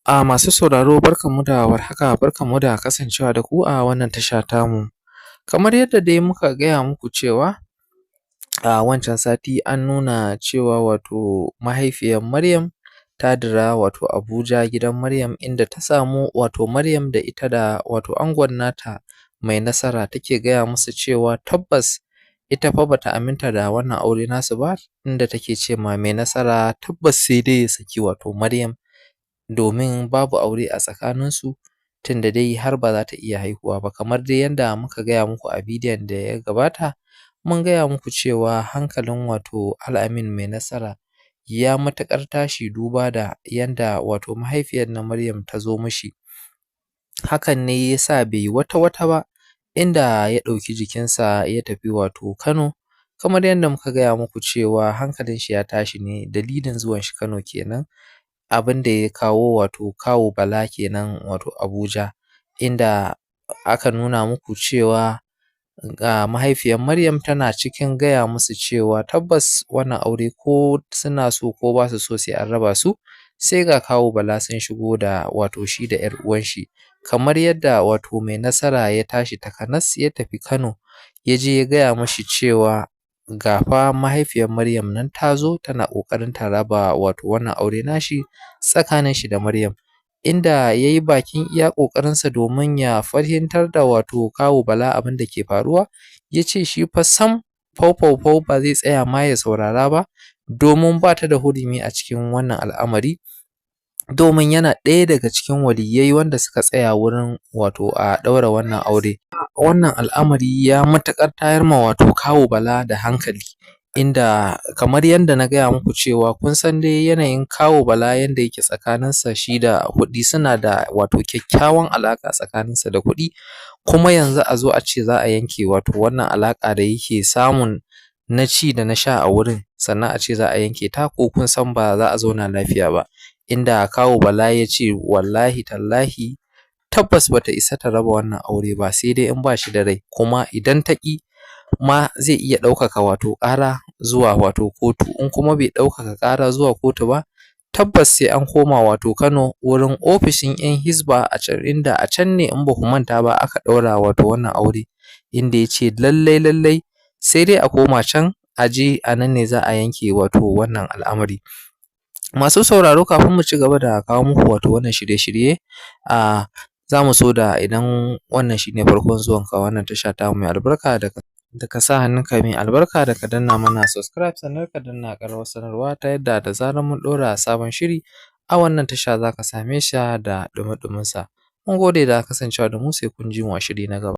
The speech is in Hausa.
A masu sauraro, barkanmu da warhaka, barkanmu da kasancewa da ku a wannan tasha tamu. Kamar yadda dai muka gaya muku cewa a wancan sati an nuna cewa wato mahaifiyar Maryam ta dira wato Abuja gidan Maryam, inda ta samu wato Maryam da ita da wato angon nata Mai Nasara, take gaya musu cewa tabbas ita fa bata aminta da wannan aure nasu ba, inda take ce ma Mai Nasara tabbas sai dai ya saki wato Maryam, domin babu aure a tsakaninsu, tunda dai har ba za ta iya haihuwa ba. Kamar dai yanda muka gaya muku a bidiyon da ya gabata, mun gaya muku cewa hankalin wato Al'amin Mai Nasara ya matuƙar tashi, duba da yanda wato mahaifiyar na Maryam ta zo mishi. Hakan ne ya sa bai yi wata wata ba, inda ya ɗauki jikinsa ya tafi wato Kano. Kamar yadda muka gaya muku cewa hankalin shi ya tashi ne, dalilin zuwan shi Kano kenan, abin da ya kawo wato kawu Bala kenan wato Abuja, inda aka nuna muku cewa ga mahaifiyar Maryam tana cikin gaya musu cewa tabbas wannan aure, ko suna so ko ba su so, sai an raba su. Sai ga kawu Bala sun shigo da wato shi da ‘yar uwan shi. Kamar yadda wato Mai Nasara ya tashi takanas ya tafi Kano, ya je ya gaya mashi cewa ga fa mahaifiyar Maryam nan ta zo tana ƙoƙarin ta raba wato wannan aure nashi tsakanin shi da Maryam, inda ya yi bakin iya ƙoƙarinsa domin ya fahimtar da wato kawu Bala abin da ke faruwa. Ya ce shi fa sam fau fau fau ba zai tsaya ma ya saurara ba, domin ba ta da hurumi a cikin wannan al'amari, domin yana ɗaya daga cikin waliyyai wanda suka tsaya wurin wato a ɗaura wannan aure. Wannan al'amari ya matuƙar tayar ma wato kawu Bala da hankali, inda kamar yadda na gaya muku cewa kun san dai yanayin kawu Bala, yanda yake tsakaninsa shi da kuɗi, suna da wato kyakkyawan alaƙa tsakaninsa da kuɗi. Kuma yanzu a zo a ce za a yanke wato wannan alaƙa da yake samun na ci da na sha a wurin, sannan a ce za a yanke ta, ko kun san ba za a zauna lafiya ba. Inda kawu Bala ya ce wallahi tallahi tabbas bata isa ta raba wannan aure ba, sai dai in ba shi da rai, kuma idan ta ƙi ma zai iya ɗaukaka wato ƙara zuwa wato kotu. In kuma bai ɗaukaka ƙara zuwa kotu ba, tabbas sai an koma wato Kano wurin ofishin 'yan Hisba a can, inda a can ne, in ba ku manta ba, aka ɗaura wato wannan aure, inda ya ce lallai lallai sai dai a koma can, a je a nan ne za a yanke wato wannan al'amari. Masu sauraro, kafin mu ci gaba da kawo muku wato wannan shirye-shirye, a za mu so da idan wannan shi ne farkon zuwanka wannan tasha tamu mai albarka, da ka sa hannunka mai albarka da ka danna mana subscribe, sannan ka danna ƙararrawar sanarwa, ta yadda da zarar mun ɗora sabon shiri a wannan tasha za ka same shi da ɗumi-ɗuminsa. Mun gode da kasancewa da mu, sai kun ji mu a shiri na gaba.